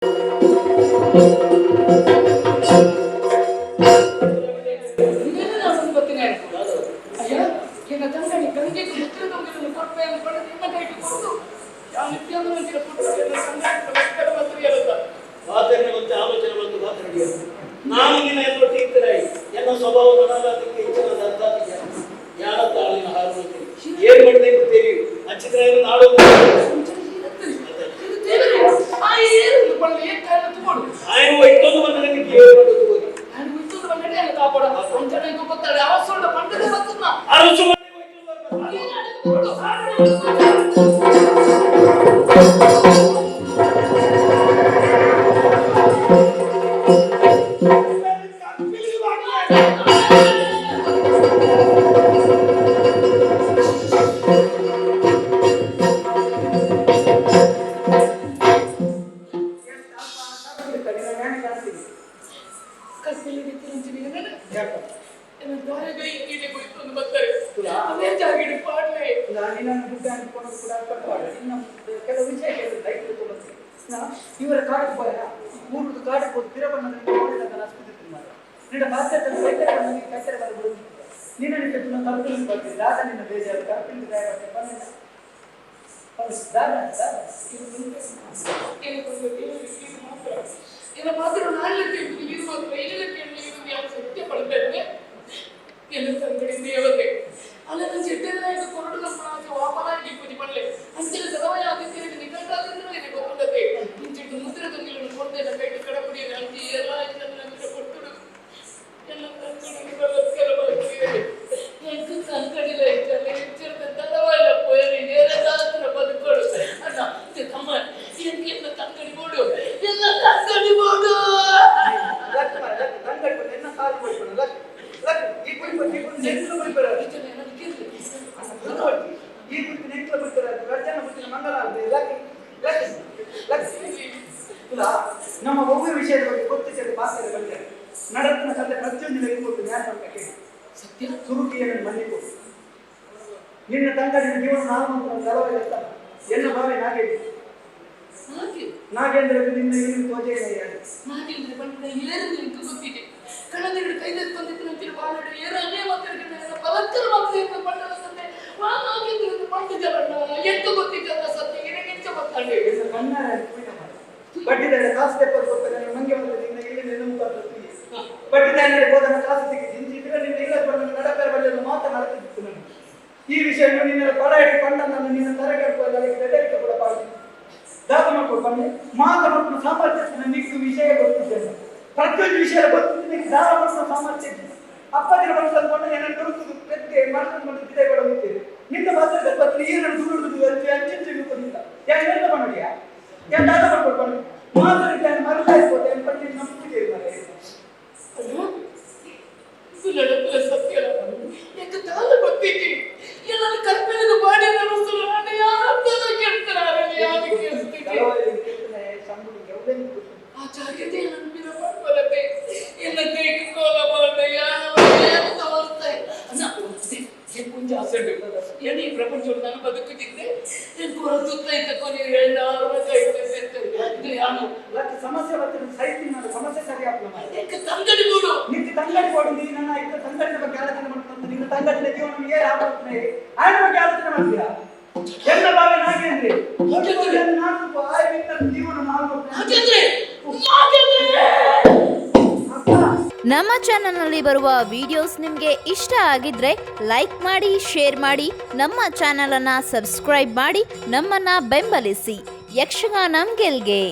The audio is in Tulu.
ನಾನು ನಿನ್ನ ಎಲ್ಲೊಟ್ಟಿಗೆ ಇತ್ತರಾಯಿ ಎಲ್ಲ ಸ್ವಭಾವ ಅದಕ್ಕೆ ಹೆಚ್ಚಿನ ಅರ್ಥ ಯಾರ ತಾಳಿನ ಹಾರು ಏನು ಮಾಡಿದೆ ಗೊತ್ತೇರಿ ಅಚ್ಚಿದ್ರೆ ನಾಡು. ఆయన ಇತ್ತೊಂದು ಬಂದ ನನಗೆ ಏನು ಮಾಡೋದು ಹೋಗಿ. ಅರಸು ಮನೆಗೆ ಹೋಯ್ತು. ಕೆಲವು ವಿಷಯ ಇವರ ಕಾಡು ಪೋಯ ಊರುದು ಕಾಡು ಹೋದ ಪಿರಬಣ್ಣದ ಅಸ್ಕುದಿತ್ತು ಮಾರ. ನಿನ್ನ ಬಾಧ್ಯತೆ ಕೈತರೆ ಬಂದ ಕೈತರೆ ಬಂದು ನಿನ್ನ ನಿನ್ನ ಕರ್ಪಿನ ಬರ್ತೀನಿ ದಾದ ನಿನ್ನ ಬೇಜಾರು ಕರ್ಪಿನ ಬಂದ ದಾದ ದಾದ. ಎಲ್ಲ ಮಾತ್ರ ನಾಳೆ ಇದು ಮಾತ್ರ ಇಲ್ಲ ಕೇಳಿ ಇದು ಯಾಕೆ ಸತ್ಯ ಪಡ್ತೇನೆ ಎಲ್ಲ ತಂಗಡಿ ದೇವತೆ ಅಲ್ಲ ನನ್ನ ಚೆಟ್ಟೆಲ್ಲ ಇದು ಕೊರಡು ನಮ್ಮ ವಾಪನಾಗಿ ಪೂಜೆ ಮಾಡಲೆ ಅಂಚಿನ ಸದವಯ ಆದಿತ್ಯರಿಗೆ ನಿಕಟಾದಿಂದ ಇದೆ ಗೊತ್ತುಂಡತೆ ಇಂಚಿಟ್ಟು ಮುದ್ರೆ ತುಂಗಿలను ಕೊಡ್ತೇನೆ ಕೈಟು ಕಡಪುಡಿಯನ್ನು ಅಂಚಿ ಎಲ್ಲ ಇದನ್ನು ಕೊಟ್ಟುಡು ಎಲ್ಲ ತಂಗಡಿ ಬಲತ್ಕರ ಬರ್ತೀರಿ ಎಂಕು ತಂಗಡಿಲ ಇತ್ತಲ್ಲ ಹೆಚ್ಚಿರದ ತಲವಾಯಿಲ್ಲ ಪೋಯರಿ ನೇರದಾತ್ರ ಬದುಕೋಡು ಅಣ್ಣ ತಮ್ಮ ಎಂಕೆಲ್ಲ ತಂಗಡಿ ಬೋಡು ಎಲ್ಲ ತಂಗಡಿ ಬೋಡು. ತಂಗಡಿ ಎನ್ನ ಸಾಲು ಕೊಡ್ಕೊಂಡು ಲಕ್ ಲಕ್ ಈ ಕುಳಿಪ ಈ ಕುಳಿಪ ನೆಂಟ್ಲು ಕುಳಿಪರ ಈ ಕುಳಿತು ನೆಂಟ್ಲು ಕುಳಿಪರ ರಜ್ಜನ ಕುಳಿತಿನ ಮಂಗಲ ಲಕ್ ಲಕ್ ಲಕ್ ಇಲ್ಲ ನಮ್ಮ ಒಬ್ಬ ವಿಷಯದ ಬಗ್ಗೆ ಗೊತ್ತಿಸಲು ಪಾತ್ರ ಬಂದರೆ ನಡತನ ಕತೆ ಪ್ರತಿಯೊಂದು ಕೊಟ್ಟು ನ್ಯಾಯ ಅಂತ ಕೇಳಿ. ಸತ್ಯ. ಸುರುಕಿಯನ್ನು ಮನ್ನಿಕು ನಿನ್ನ ತಂಗಡಿನ ಜೀವನ ನಾನು ತಲವಲ್ಲ ಎನ್ನ ಭಾವೆ ನಾಗೇಂದ್ರ. ನಾಗೇಂದ್ರ ನಿನ್ನ ಏನು ತೋಜೆ. ನಾಗೇಂದ್ರ ಬಂದ ಏರು ನಿಂತು ಗೊತ್ತಿದೆ ಕಳ್ಳದಿರಡು ಕೈದಲ್ಲಿ ತಂದಿತ್ತು ಅಂತೀರಿ ಬಾಳಡು ಏರನ್ನೇ ಮಾತಾಡಿದ್ರೆ ಬಲತ್ಕರ ಮಾತ್ರ ಪಂಡಲ ತಂದೆ ವಾ ನಾಗೇಂದ್ರ ಪಂಡ ಜಲಣ್ಣ ಎಂತ ಗೊತ್ತಿದ್ದಲ್ಲ ಸತ್ಯ ಏನೇ ಮಾತಾಡಿ. ಕನ್ನಡ ಬಡ್ಡಿದಾರೆ ಕಾಸು ಪೇಪರ್ ಕೊಡ್ತಾರೆ ಮಂಗೆ ಬಂದ ನಿನ್ನ ಇಲ್ಲಿ ನಿನ್ನ ಮುಖಾಂತರ ಬಡ್ಡಿದಾರೆ ಹೋದನ ಕಾಸು ತೆಗೆದು ಇಂಚಿದ್ರೆ ನಿನ್ನ ಇಲ್ಲ ಬಂದ ನಡಪೆರ ಬಳ್ಳಿಯನ್ನು ಮಾತ್ರ ನಡೆದಿತ್ತು ನಾನು. ಈ ವಿಷಯ ನಿನ್ನ ಪಡ ಹಿಡಿ ಪಂಡ ನಾನು ನಿನ್ನ ತರಗಡುವ ಬೆದರಿಕೆ ಕೂಡ ಪಾಡಿ ದಾದ ಮಕ್ಕಳು ಬಂದೆ ಮಾತ ಮಕ್ಕಳು ಸಾಮರ್ಥ್ಯ ನಿಕ್ಕು ವಿಷಯ ಗೊತ್ತಿದ್ದೇನೆ. ಪ್ರತಿಯೊಂದು ವಿಷಯ ಗೊತ್ತಿದ್ದು ನಿನಗೆ ದಾರ ಮಾಡುವ ಸಾಮರ್ಥ್ಯ ಇತ್ತು. ಅಪ್ಪದಿನ ಮನಸ್ಸು ಅಂದ್ಕೊಂಡು ಏನನ್ನು ತುರುಕುದು ಪೆದ್ದೆ ಮನಸ್ಸನ್ನು ಮಾಡಿ ಬಿದೆ ಕೂಡ ಗೊತ್ತಿದೆ ನಿನ್ನ ಮಾತ್ರ ಪತ್ನಿ ಏನನ್ನು ದುಡಿದು ಅಂಚೆ ಅಂಚೆ ಗೊತ್ತಿಲ್ಲ ಯಾಕೆ ಎಂತ ಮಾಡಿಯಾ ಯಾಕೆ ದಾದ ಮಾಡ್ಕೊಂಡು ಮಾತ್ರ ಮರಲಾಯ್ಬೋದು ಪಟ್ಟಿ ನಮ್ಮ ಪೂಜೆ ಇರ್ತಾರೆ. ಇದು ನಡಪುಲ ಸತ್ಯ ಯಾಕೆ ತಾಳ ಗೊತ್ತಿದ್ದಿ ಎಲ್ಲ ಕರ್ಪಿನ ಬಾಡಿ ಕೇಳ್ತಾರೆ ಯಾರು ಕೇಳಿಸ್ತಿದ್ದೆ ಆ ಜಾಗ್ರತೆ ನನ್ನ ಮಾಡ್ಕೊಳತ್ತೆ ಎಲ್ಲ ತೆಗೆದುಕೋಲ ಮಾಡ್ದೆ ಯಾವ ತೋರಿಸ್ತೆ ಅಣ್ಣ ಕೊಂಚ ಆಸೆ ಏನೇ ಈ ಪ್ರಪಂಚವನ್ನು ನಾನು ಬದುಕುತ್ತಿದ್ದೆ ಕೊರ ಸುತ್ತ ಇದ್ದ ಕೊನೆ ಇದು ಯಾನು ಲಕ್ಕ ಸಮಸ್ಯೆ ಬರ್ತದೆ ಸಹಿತ ನಾನು ಸಮಸ್ಯೆ ಸರಿ ಆಗ್ತದೆ. ಯಾಕೆ ತಂಗಡಿ ಗೂಡು ನಿಂಗೆ ತಂಗಡಿ ಕೊಡು ನೀ ನನ್ನ ಇದ್ದ ತಂಗಡಿನ ಬಗ್ಗೆ ಆಲೋಚನೆ ಮಾಡ್ತಂತ ನಿನ್ನ ತಂಗಡಿನ ಜೀವನ ಏರ್ ಆಗ್ತದೆ ಆಯ್ನ ಬಗ್ಗೆ ಆಲೋಚನೆ ಮಾಡ್ತೀರಾ? ಎಲ್ಲ ಭಾವೆ ನಾಗೇಂದ್ರಿ ನಾನು ಆಯ್ ನಿನ್ನ ಜೀವನ ನಾಗೇಂದ್ರೆ ನಾಗೇಂದ್ರೆ. ನಮ್ಮ ಚಾನೆಲ್ನಲ್ಲಿ ಬರುವ ವಿಡಿಯೋಸ್ ನಿಮಗೆ ಇಷ್ಟ ಆಗಿದ್ರೆ ಲೈಕ್ ಮಾಡಿ, ಶೇರ್ ಮಾಡಿ, ನಮ್ಮ ಚಾನಲನ್ನು ಸಬ್ಸ್ಕ್ರೈಬ್ ಮಾಡಿ, ನಮ್ಮನ್ನು ಬೆಂಬಲಿಸಿ. ಯಕ್ಷಗಾನಂ ಗೆಲ್ಗೆ.